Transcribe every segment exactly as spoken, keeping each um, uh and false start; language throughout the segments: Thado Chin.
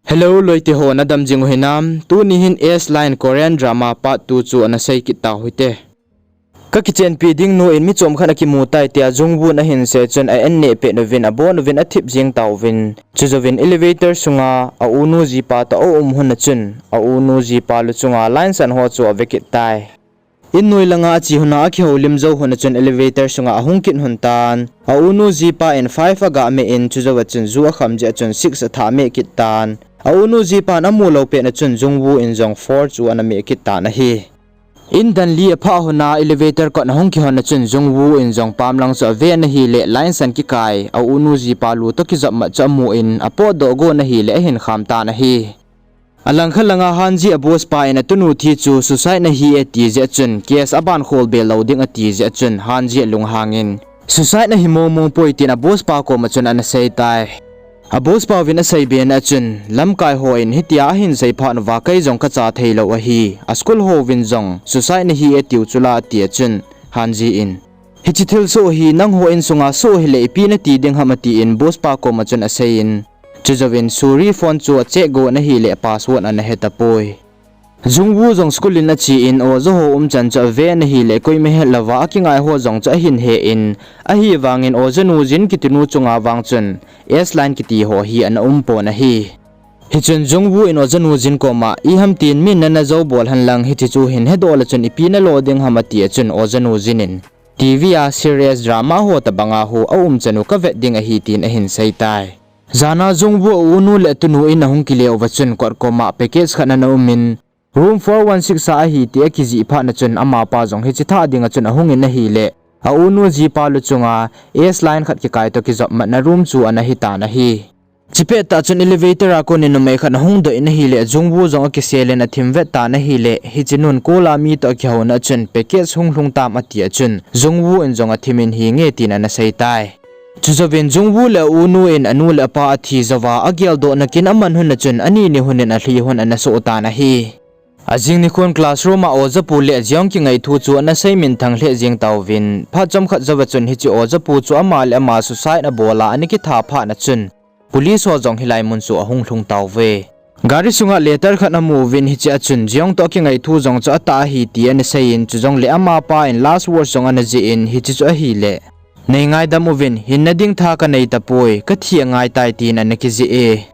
Hello loite ho, nadam jing u hinam? Tuni hin S Line Korean drama part two chu ana sei kit tau hite. Ka kichenpi ding nu in mi chom khat akimu tai tia Jungwoo in ahin sei chun a en neh pet uvin abon uvin athip jing tauvin. Chujouvin elevator sunga a unu jipa toh aum hun a chun a unu jipa lu chunga line san ho chu ave kit tai. In noi langa ache hun a akihoulim jou hun a chun elevator sunga ahung kit hun tan. A unu jipa in five aga meh in chujouva chun ju akham jeh a chun six athah meh kit tan. A unu jipan amu lou pet a chun Jungwoo in jong four chu ana meh kit tan ahi. In dan li aphah hun a elevator kot ahung kihon a chun Jungwoo in jong pam lang chu aven ahile line san kikai a unu jipa lu toh kijopmat chu amu in apotdoh gon ahile ahin kham tan ahi. Alangkhat langa Hanji a boss pa in atunu thi chu suicide nahi e ti jeh a chun case aban khol be lou ding ati jeh a chun Hanji alunghang in suicide nahi mong mong poi tin a boss pa koma chun ana sei tai. A boss pa uvin asei be na a chun lamkai ho in hitia ahin sei phat uva kei jong kacha thei lou ahi, a school ho uvin jong suicide nahi e tiu chula ati a chun Hanji in hiche thilsoh hi nangho insunga soh hile ipi nati ding ham atin boss pa koma chun asei in. Chujouvin Suri phone chu acheck gon ahile password ana he tapoi. Jungwoo jong school in ache in oja ho umchan chu aven ahile koima het louva akingai ho jong chu ahin he in, ahivangin ojanu Jin kitinu chunga vang chun S Line kiti ho hi ana um pon ahi. Hichun Jungwoo in ojanu Jin koma iham tin min nana jou bol hen lang hiche chu hin hedoh le chun ipi nalo ding ham ati a chun ojanu Jin in TV a serious drama ho tobanga hu aumchan u kavet ding ahi tin ahin sei tai. Jana Jungwoo a unu le atunu in ahung kile uva chun kot koma package khat ana um in room four one six a ahi ti akijih phat na chun amapa jong hiche thah dinga chun ahung in ahile a unu jipa lu chunga S Line khat kikai toh kijopmatna room chu ana hitan ahi. Chipet tah chun elevator a konin numei khat ahung doh in ahile Jungwoo jong akisel in athim vet tan ahile hiche nun kol a mi toh akihouna a chun package hung lhung tam ati a chun Jungwoo in jong athim in hinge tin ana sei tai. Chujouvin Jungwoo le a unu in anu le apa athi jouva ageldohna kin aman hun a chun ani ni hun in alhi hun ana soh tan ahi. Ajing nikhon classroom a ojapu le Jeong kingaithu chu ana sei minthang lheh jeng tauvin phat chomkhat jouva chun hiche ojapu chu ama le ama suicide abol a ana kitha phat na chun police ho jong hilai mun chu ahung lhung tauve. Gari sunga letter khat amu uvin hiche a chun Jeong toh kingaithu jong chu atah ahi ti ana sei in chujongle amapa in last words jong ana jih in hiche chu ahile nei ngaidam uvin hinna ding tha kanei tapoi, kathi angai tai tin ana kijih e.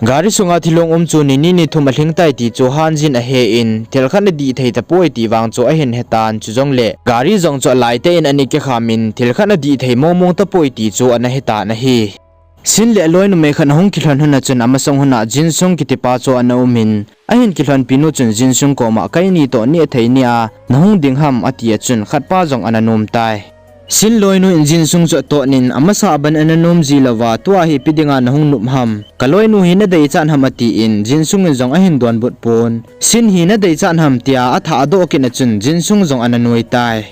Gari sunga thilong um chu nini nithum alhing tai ti chu Hanji in ahe in thil khat nadih thei tapoi ti vang chu ahin hetan chujongle gari jong chu alaitah in ana kikham in thil khat nadih thei mong mong tapoi ti chu ana hetan ahi. Shin le aloi numei khat ahung kilhon hun a chun amasang hun a Jinsung kitipa chu ana um in ahin kilhonpi nu chun Jinsung koma keini toh neh thei nia nahung ding ham ati a chun khatpa jong ana nom tai. Shin loinu in Jinsung chu atoh nin amasa ban ana nom ji louva tua hi ipi dinga nahung nop ham, kaloinu hi nadeichat ham atin Jinsung in jong ahin donbut pon. Shin hi nadeichat ham tia athahdoh kit na chun Jinsung jong ana noi tai.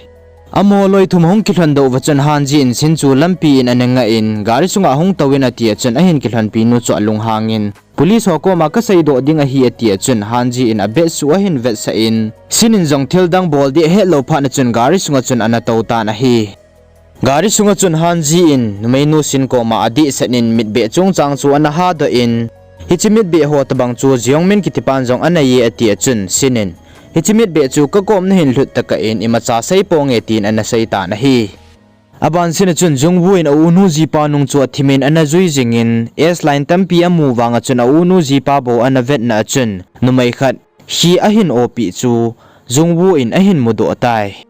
Amaho loi thum ahung kilhon doh uva chun Hanji in Shin chu lampi in ana ngah in gari sunga hung tou in ati a chun ahin kilhonpi nu chu alunghang in police ho koma kaseidoh ding ahi ati a chun Hanji in abag chu ahin vetsah in Shin in jong thildang bol ding ahet lou phat na chun gari sunga chun ana tou tan ahi. Gari sunga chun Hanji in numeinu Shin koma adehset in mitbeh chungchang chu ana hadoh in hiche mitbeh ho tobang chu Jeongmin kitipan jong anei e ati a chun Shin in hiche mitbeh chu kakom nahin lhut tokah in imacha seiponge tin ana sei tan ahi. Aban Shin a chun Jungwoo in a unu jipa nung chu athim in ana jui jing in S line tampi amu vang a chun a unu jipa bou ana vetna a chun numei khat hi ahin opeh chu Jungwoo in ahin mudoh tai.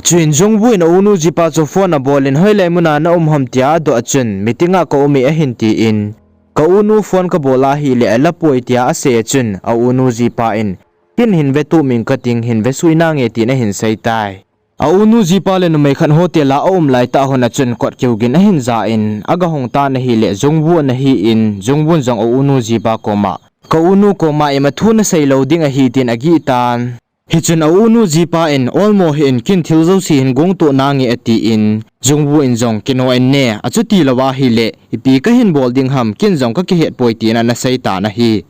Chuin Jungwoo in a unu jipa chu phone abol in hoilai muna na um ham tia adoh a chun meeting a ka um e ahin tin ka unu phone kabol ahile alapoi tia asei a chun a unu jipa in ken hin vetup ing kating hin vesui nange tin ahin sei tai. A unu jipa le numei khat hotel a aum laitah hun a chun kot kiugin ahin ja in agahung tan ahile Jungwoo ana hi in Jungwoo in jong a unu jipa koma ka unu koma ima thu nasei lou ding ahi tin agih tan. Hichun a unu jipa in olmo hih in ken thil jouse hin gongtoh nange atin Jungwoo in jong kino in ne achuti lou ahile ipi kahin bol ding ham ken jong kakihet poi tin ana sei tan ahi.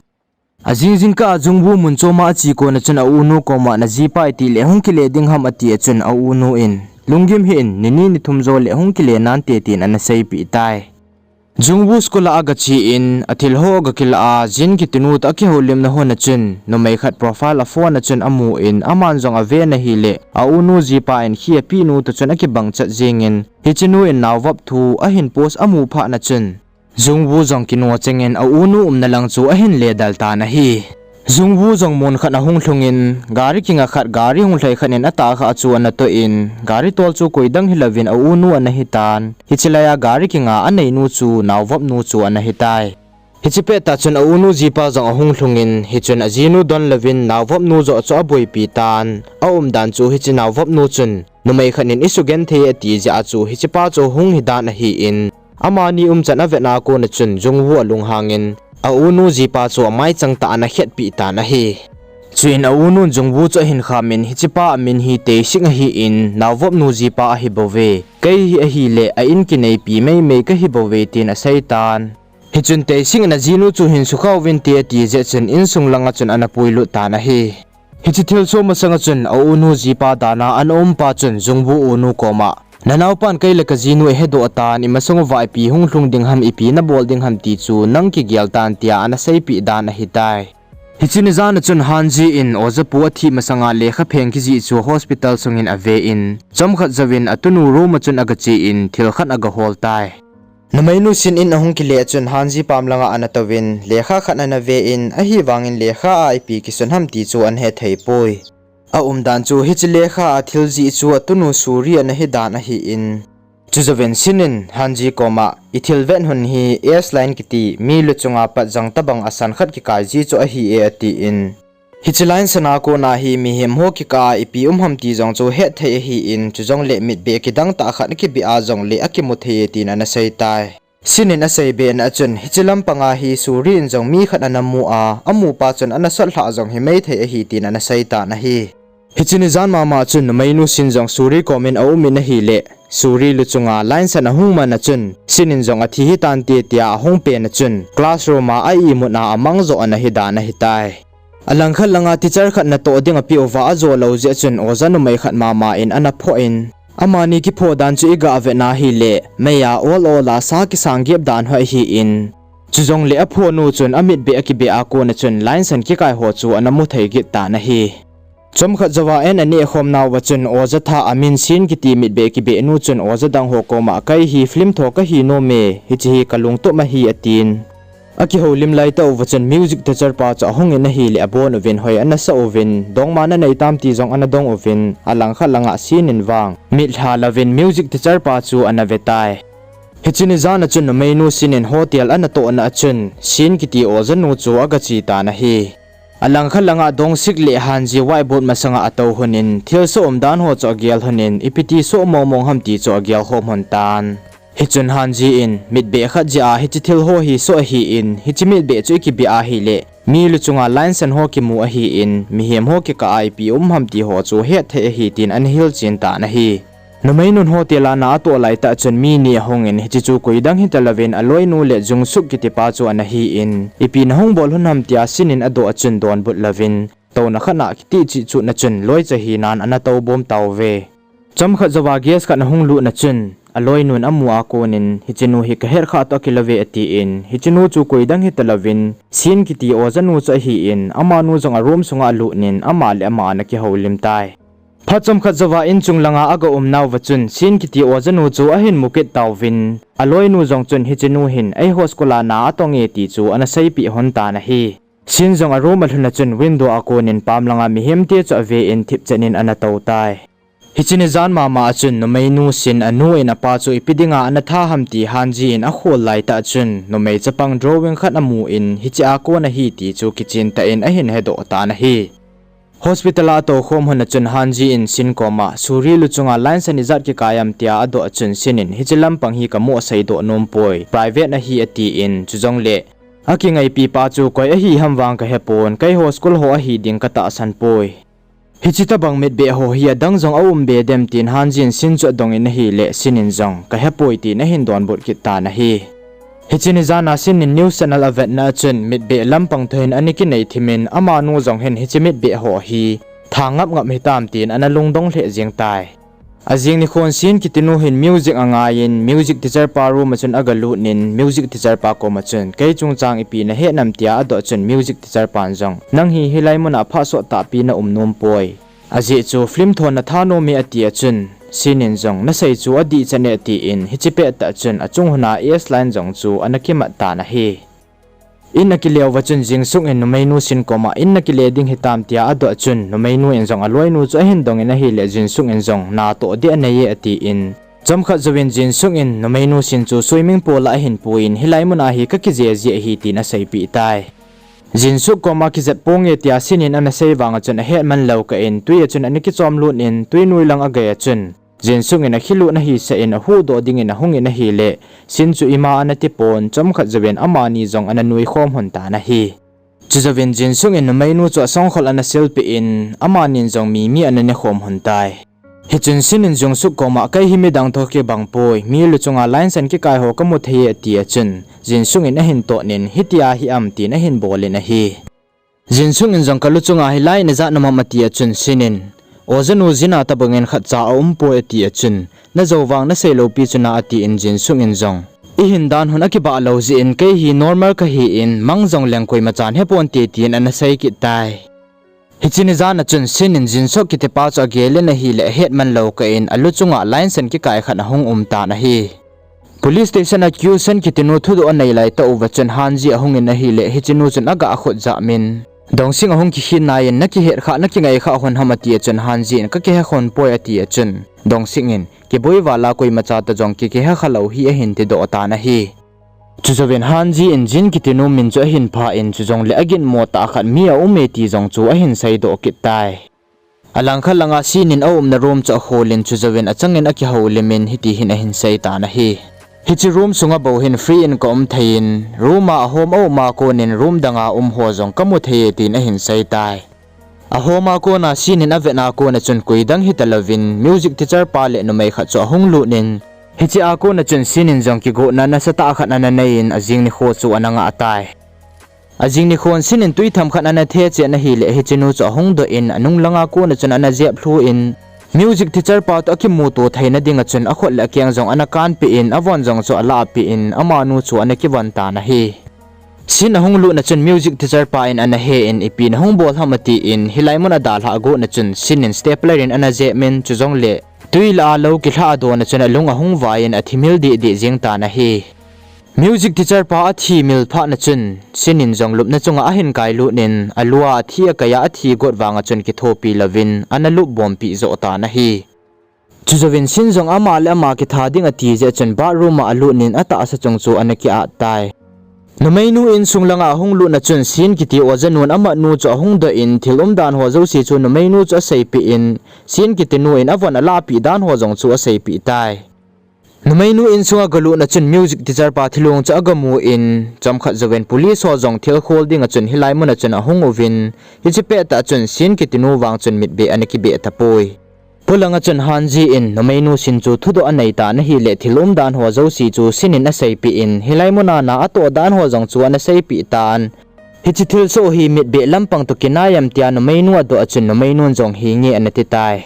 Ajing jingkah a Jungwoo mun choma ache kon a chun a unu koma najipa iti le hung kile ding ham ati a chun a unu in lunggim hih in nini nithum jou le hung kile nante tin ana seipeh tai. Jungwoo school a aga che in, athil ho aga kilah a, Jin kitinu toh akihoulimna hun a chun, numei khat profile a phone a chun amu in, aman jong ave na hile, a unu jipa in khi apeh nu toh chun akibang chat jing in, hiche nu in naovop thu ahin post amu phat na chun, Jungwoo jong kino cheng in a unu umna lang chu ahin ledal tan ahi. Jungwoo jong mun khat ahung lhung in, gari kinga khat, gari hung lhai khat in atah kha chu ana toh in, gari tol chu koidang hilouvin a unu ana hitan, hiche lai a gari kinga aneinu chu naovop nu chu ana hitai. Hiche pettah chun a unu jipa jong ahung lhung in, hichun ajinu don louvin naovop nu joh chu aboipi tan, aumdan chu hiche naovop nu chun, numei khat in isugenthei e ati jeh a chu hichepa chu hung hidan ahi in, amani umchan avet na kon a chun Jungwoo alunghang in, a unu jipa chu amaichang tah a ana khetpeh tan ahi. Chuin a unun Jungwoo chu ahin kham in, hichepa amin hi Taesik ahi in, naovop nu jipa ahi bouve. Kei hi ahile a in kineipi meimei kahi bouve tin asei tan. Hichun Taesik in ajinu chu hin sukha uvin te ati jeh chun insung langa chun ana puilut tan ahi. Hiche thilsoh masanga chun a unu jipa dan a ana umpa chun Jungwoo unu koma, nanaopan kei le kajinu ahedoh tan, imasang uva ipi hung lhung ding ham, ipi nabol ding ham ti chu nang kigel tan tia ana seipeh dan ahitai. Hiche ni jan a chun Hanji in ojapu athi masanga lekha pheng kijih chu hospital sungin ave in, chomkhat jouvin atunu room a chun aga che in thil khat aga hol tai. Numeinu Shin in ahung kile chun Hanji pam langa ana touvin, lekha khat ana ve in, ahivangin lekha a ipi kisun ham ti chu ana hethei poi. Aumdan chu hiche lekha a thil jih chu atunu Suri ana hidan ahi in, chujouvin Shin in Hanji koma, ithil vet hun hi S line kiti mi luchunga patjang tobang asan khat kikai ji chu ahi e ati in, hiche line san a kona hi mihem ho kikah a ipi um ham ti jong chu hetthei ahi in, chujongle mitbeh kidang tah khat akibeh a jongle akimu thei e tin ana sei tai. Shin in aseibehna a chun hiche lampanga hi Suri in jong mi khat ana mu a, amupa chun ana sotlhah jong himai thei ahi tin ana sei tan ahi. Hiche ni jan mama chun numeinu Shin jong Suri komin aum in ahile, Suri luchunga line san ahung man a chun, Shin in jong athi hitante tia ahung pen a chun, classroom a a imut a amang joh ana hidan ahitai. Alangkhat langa teacher khat natoh ding apeh uva ajo lou jeh chun oja numei khat mama in ana phoh in, amani kiphoh dan chu iga vetna hile, mei a ol ol a sa kisang gep dan ho ahi in, chujongle aphonu chun amitbeh akibeh a kona chun line san kikai ho chu ana mu thei kit tan ahi. Chomkhat jouva an aneh khom nauva chun oja thah amin Shin kiti mitbeh kibeh nu chun oja dang ho koma, kei hi film tho kahi nom e, hiche hi kalungtup ahi atin. Akihoulim laitah uva chun music teacher pa chu ahung in ahile abon uvin hoi ana sa uvin, dongma nanei tam ti jong ana dong uvin, alangkhat langa Shin in vang mitlha louvin music teacher pa chu ana ve tai. Hiche ni jan a chun numeinu Shin in hotel ana tohna a chun, Shin kiti ojanu chu aga che tan ahi. Alangkhat langa Dongsik le Hanji whiteboard masanga atou lhon in, thilsoh umdan ho chu agel lhon in, ipi ti soh mong mong ham ti chu agel khom lhon tan. Hichun Hanji in, mitbeh khat jeh a hiche thil ho hi soh ahi in, hiche mitbeh chu ikibeh ahile, mi luchunga line san ho kimu ahi in, mihem ho kikah a ipi um ham ti ho chu hetthei ahi tin ana hilchen tan ahi. Numeinun hotel a na atoh laitah chun mi ni ahung in, hiche chu koidang hitalouvin aloinu le Jungsuk kitipa chu ana hi in, ipi nahung bol lhon ham tia Shin in adoh a chun donbut louvin, touna khat a kitihchih chutna chun loicha hinan ana toubom tauve. Chomkhat jouva gas khat ahung lutna chun, aloinun amu a konin, hichenu hi kahet khah toh akilouve atin, hichenu chu koidang hitalouvin, Shin kiti ojanu chu ahi in, amanu jong a room sunga alut in, ama le ama ana kihoulim tai. Phat chomkhat jouva inchung langa aga um nauva chun, Shin kiti ojanu chu ahin mu kit tauvin, aloinu jong chun hichenu hin eiho school a na atong e ti chu ana seipeh lhon tan ahi. Shin jong a room alhun a chun window a konin pam langa mihemte chu ave in thipchen in ana tou tai. Hiche ni jan mama a chun numeinu Shin anu in apa chu ipi dinga ana tha ham ti Hanji in akhol laitah chun numei chapang drawing khat amu in hiche a kon ahi ti chu kichen tah in ahin hedoh tan ahi. Hospital a atou khom lhon a chun Hanji in Shin koma, Suri luchunga line san ijat kikai am tia adoh a chun Shin in hiche lampang hi kamoh seidoh nompoi, private ahi atin, chujongle akingaipi pa chu koi ahi ham vang kahepon, keiho school ho ahi ding katahsan poi. Hiche tobang mitbeh ho hi adang jong aum be dem tin Hanji in Shin chu adong in ahile Shin in jong kahepoi tin ahin donbut kit tan ahi. Hiche ni jan a Shin in news channel avetna a chun mitbeh lampang thoh in ana kinei thim in amanu jong hin hiche mitbeh ho hi tha ngap ngap hitam tin ana lungdong lheh jeng tai. Ajing nikhon Sin kitinu hin music angaiyin, music teacher pa room a chun agalut in, music teacher pa koma chun, kei chungchang ipi nahet nam tia adoh chun, music teacher pan jong, nang hi hilai muna phat sot tahpi naum nom poi. Ajeh chu film thon natha nom e ati a chun, Sin in jong, nasei chu adih chan e atin, hiche pettah chun, achung huna S line jong chu ana kimat tan ahi. In akile uva chun Jinsuk in numeinu Sin koma in nakile ding hitam tia adoh chun, numeinu in jong aloinu chu ahin dong in ahile Jinsuk in jong natoh ding anei e atin. Chomkhat jouvin Jinsuk in numeinu Sin chu swimming pool a ahin puiyin hilai muna hi kakijep jeh ahi tin aseipeh tai. Jinsuk koma kijep ponge tia Sin in ana sei vang a chun ahet man lou kah in twi a chun ana kichom lut in twi noi lang agei a chun Jinsuk in akhilut nahisah in ahuhdoh dingin ahung in ahile, Sin chu ima ana tipon, chomkhat jouvin amani jong ana nuikhom lhon tan ahi. Chujouvin Jinsuk in numeinu chu asongkhol ana silpeh in, amanin jong mimi ana nekhom lhon tai. Hichun Sin in Jinsuk koma kei hi midang toh kibang poi, mi luchunga line san kikai ho kamu thei e ati a chun, Jinsuk in ahin tonin, hitia hi am tin ahin bol in ahi. Jinsuk in jong kaluchunga hi line ijat nam ham ati a chun Sin in, ojanu jina tobangin khatcha aum poi ati a chun, najou vang nasei lou pi chuna atin Jinsuk in jong, ihin dan hon akibah lou jeh in kei hi normal kahin, mang jong leng koimachan heponte tin ana sei kit tai. Hiche ni jan a chun Sin in Jinsuk kitipa chu agel in ahile ahet man lou kah in aluchunga line san kikai khat ahung um tan ahi. Police station a Kyu San kitinu thudoh anei laitah uva chun Hanji ahung in ahile hichenu chun aga khut jahmin, Dongsing ahung kikhin nai in nakihet kha nakingai kha lhon ham ati a chun Hanji in kakihe lhon poi ati a chun, Dongsing in, kiboi vala koimacha toh jong kikihe kha lou hi ahin tidoh tan ahi. Chujouvin Hanji in Jin kitinu min chu ahin pha in chujongle aginmo tah khat mi aum e ti jong chu ahin seidoh kit tai. Alangkhat langa Sin in aumna room chu akhol in chujouvin achangin akihoulim in hiti hin ahin sei tan ahi. Hiche room sunga bou hin free in kaum thei in, room a ahom aum a konin room danga um ho jong kamu thei e tin ahin sei tai. Ahom a kona Sin in avet a kona chun koidang hita louvin music teacher pa le numei khat chu ahung lut in, hiche a kona chun Sin in jong kigotna nasatah khat ana nei in ajing nikho chu ana ngah tai. Ajing nikhon Sin in twi themkhat ana the chen ahile hichenu chu ahung doh in anung langa kona chun ana jep lhu in, music teacher pa toh akimuto theina dinga chun akhut le akeng jong ana kanpeh in avon jong chu alahpeh in amanu chu ana kivon tan ahi. Sin ahung lutna chun music teacher pa in ana he in ipi nahung bol ham atin hilai mun adalhah agotna chun Sin in stapler in ana jep in chujongle twi lah a lou kilhah adon a chun alung ahung vai in athimil dehdeh jeng tan ahi. Music teacher pa athimil phatna chun Sin in jong lupna chunga ahin kailut in alua athi akai a athi got vanga chun kithopi louvin ana lupbompi joh tan ahi. Chujouvin Sin jong ama le ama kitha ding ati jeh chun bathroom a alut in atahsa chung chu ana ki-at tai. Numeinu insung langa ahung lutna chun Sin kiti ojanun amatnu chu ahung doh in thil umdan ho jouse chu numeinu chu aseipeh in Sin kitinu in avon alahpeh dan ho jong chu aseipeh tai. Numeinu insunga agalutna chun music teacher pa thilong chu agamu in chomkhat jouvin police ho jong thil khol dinga chun hilai muna chun ahung uvin hiche pettah chun Sin kitinu vang chun mitbeh ana kibeh tapoi. Polanga chun Hanji in numeinu Sin chu thudoh anei tan ahile thil umdan ho jouse chu Sin in aseipeh in hilai muna na atoh dan ho jong chu ana seipeh tan. Hiche thilsoh hi mitbeh lampang toh kinai am tia numeinu adoh a chun numeinun jong hinge ana ti tai.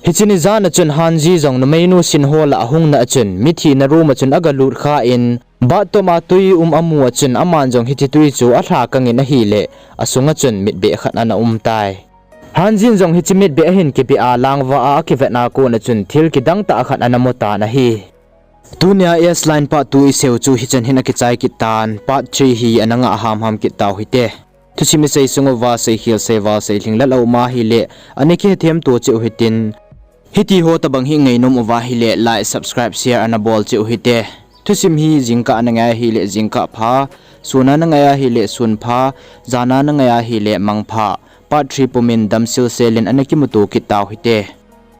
Hiche ni jan a chun Hanji jong numeinu Sin ho lah ahungna a chun mithina room a chun agalut kha in, bath toma twi um amu a chun aman jong hiche twi chu alha kangin ahile, asunga chun mitbeh khat ana um tai. Hanjin jong hiche mitbeh ahin kibeh a langva a akivetna kona chun thil kidang tah khat ana mu tan ahi. Tunia S Line part two iseiu chu hichan hin akichai kit tan, part three hi ana ngah hamham kit tau hite. Thusim isei sung uva seikhel seival seilhing lat aum ahile, ana kihethem to cheh u hitin. Hitiho tobang hi ngainom uva ahile, like, subscribe, share ana bol cheh u hite. Thusim hi jingkah ana ngai ahile jingkah pha, suna nangai ahile sun pha, jana nangai ahile mang pha. Part three pumin damsel selin ana kimuto kit tau hite.